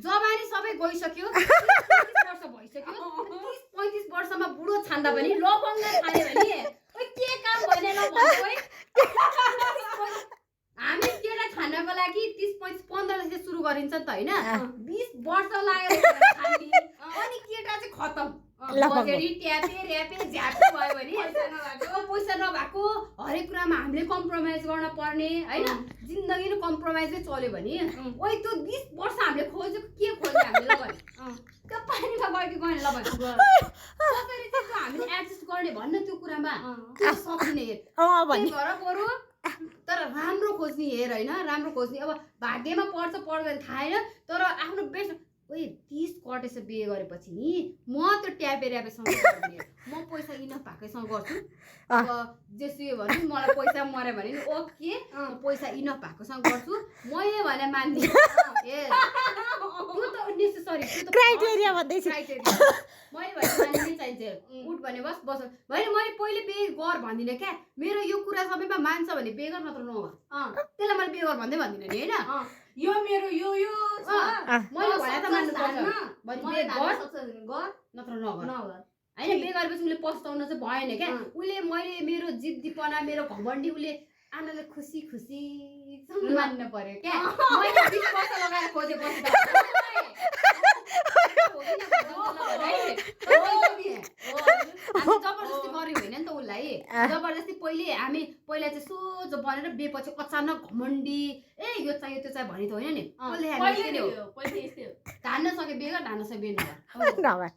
जवानी सबै गइसक्यो 30 वर्ष भइसक्यो 30-35 वर्षमा बुढो छान्दा पनि लवङ्ग खाने भने ओइ के काम भने ल भन्नु ओइ हामी केटा छान्नको लागि 30-35-15 से सुरु गरिन्छ त हैन 20 वर्ष लाग्यो छान्ने अनि केटा चाहिँ खतम बजेडी ट्यापे र्यापे झ्यापे भयो भने पैसा नभएको हरेक कुरामा हामीले कम्प्रोमाइज गर्न पर्ने हैन जिन्दगी नै कम्प्रोमाइजै चल्यो भने ओइ त्यो 20 वर्ष हामीले खोजेको के खोज्यो हामीले ल भने त्यो पानीमा गयो कि गएन ल भने कसरी चाहिँ त्यो हामीले एडजस्ट गर्ने भन्न त्यो कुरामा त्यो सकिने हेर भएर बरु तर राम्रो खोज्ने हेर हैन राम्रो खोज्ने अब भाग्यमा पर्छ पर्दैन थाहा छैन तर आफ्नो बेस्ट ओइ 30 कटेछ बिहे गरेपछि नि म त्यो ट्यापे र्यापेसँग गर्दिन म पैसा इनफ भएकैसँग गर्छु अब जेसुकै भन्नु मलाई पैसा मर्यो भने नि ओके म पैसा इनफ भएकोसँग गर्छु मैले भने मान्दिन ए त्यो त नेसेसरी त्यो त क्राइटेरिया भन्दै छु मैले भने मान्नै चाहिन्छ उठ भने बस बस भने मैले पहिले बिहे गर भन्दिन क्या मेरो यो कुरा सबैमा मान्छ भने बिहे गर नत्र नगर त्यसलाई मैले बिहे गर भन्दै भन्दिन नि हैन यो मेरो यो मैले भने त मान्नु पर्छ भने बिहे गर नत्र नगर हैन बिहे गरेपछि उसले पस्ताउन चाहिँ भएन क्या उसले मैले मेरो जिद्दीपना मेरो घमण्डी उसले आमाले खुसी खुसी मान्नु पर्यो क्या मैले 20 वर्ष लगाएर खोजेपछि जबरजस्ती गर्यो होइन नि त उसलाई जबरजस्ती हामी पहिला चाहिँ सोझो बनेर बिहेपछि अचानक घमण्डी ए यो चाहियो त्यो चाहियो भने त होइन नि धान्न सके बिहे गर धान्न सके बिहे नगर